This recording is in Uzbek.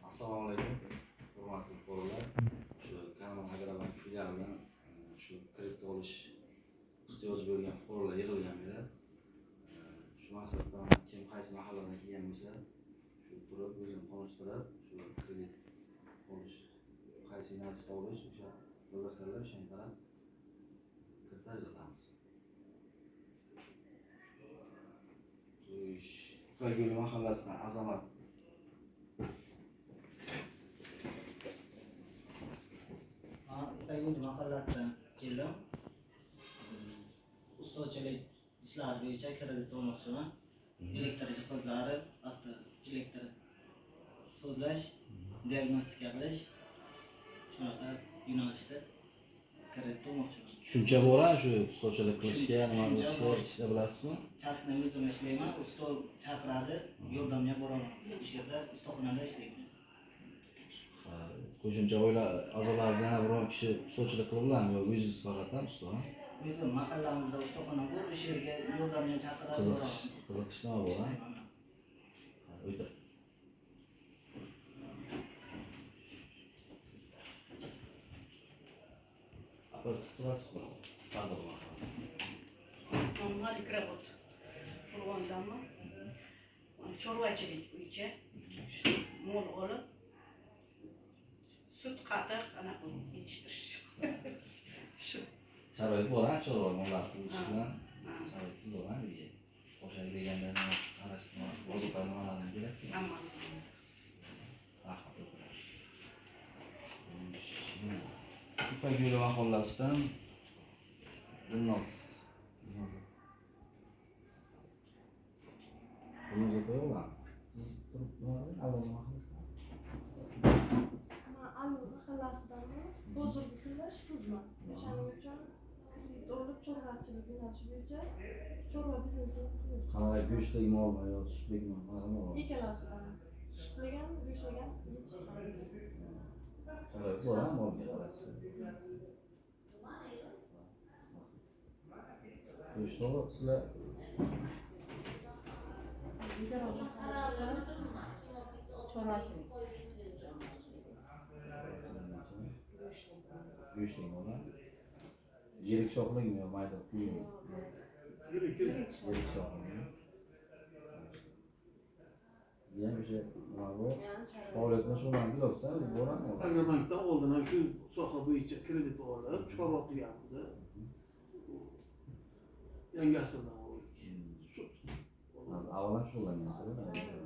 Assalomu alaykum, hurmatli fuqarolar. Shu Kanal Agrobank filialidan shu kredit olish ehtiyoji bo'lgan fuqarolar yig'ilgan edi. Shu maqsadda kim qaysi mahalladan kelgan bo'lsa, shu turib o'zini tanishtirib, shu kredit olish, qaysi yo'nalishda olish, o'sha bildirsalar, o'shanga qarab kredit ajratamiz. Ipak yo'li mahallasidan Azamat. İpek yo'li mahallasidan keldim. Ustachilik ishlari bo'yicha kredit olmoqchiman. Elektr jihozlari, avto elektr sozlash, diagnostika qilish, shunaqa yo'nalishda kredit olmoqchiman. Tushuncha bor shu ustachilik qilishga, nima Tushuncha qilishga, bor. ishla bilasizmi? Частный o'zim ishlayman, usta chaqiradi, yordamga boraman. O'sha yerda ustaxonada ishlayman. Qo'shimcha oila a'zolaringiz yana biror kishi ustachilik qila biladimi yo o'zingiz faqat ham usta? O'zim mahallamizda ustaxona bor, o'sha yerga yordamga chaqiradi, Qiziqish, boraman. qiziqish nima bor? Ishlayman. O'tir. Opa, siz turasizmi? Sardoba mahallasi. Malik Rabot Qurg'ondanman. Chorvachilik bo'yicha shu mol olib sut, qatiq anaqa yetishtirish. Shu. Sharoit bor, ha, chorva mollar qilish bilan Ha, sharoitsiz bor, ha, uyga. Qo'shak deganda nima qarash, nima ozuqa nimalarni kerak? Hammasi. Rahmat, o'tirar. Ipak yo'li mahallasidan Dilnoz. Dilnoz opa yo'qmi? Siz turib nima Alloh mahallasidan? Man Alloh mahallasidanman. Hozirgi kunda ishsizman. O'shaning uchun kredit olib chorvachilik yo'nalishi bo'yicha chorva biznesini qurmoqchiman. Qanaqa go'shtlik molmi yo sutlikmi? Nima mol? Ikkalasidan. Sutlik ham, go'shtlik ham yetishtiramiz. Sharoit bor, ha, molga qarashga. Go'sht sizlar Chorvachilik. Go'shtlik mollar. Yirik shoxlikmi yo mayda quymi? Yirik. Yirik shoxlikmi? Sizga ham o'sha nima bu? Faoliyat bilan shug'ullanib kelyapsiz, borami? Agrobankdan oldin ham shu soha bo'yicha kredit olib, chorva qilganmiz. Yangi asrdan oldik. Sut. Avval ham shug'ullangansiz.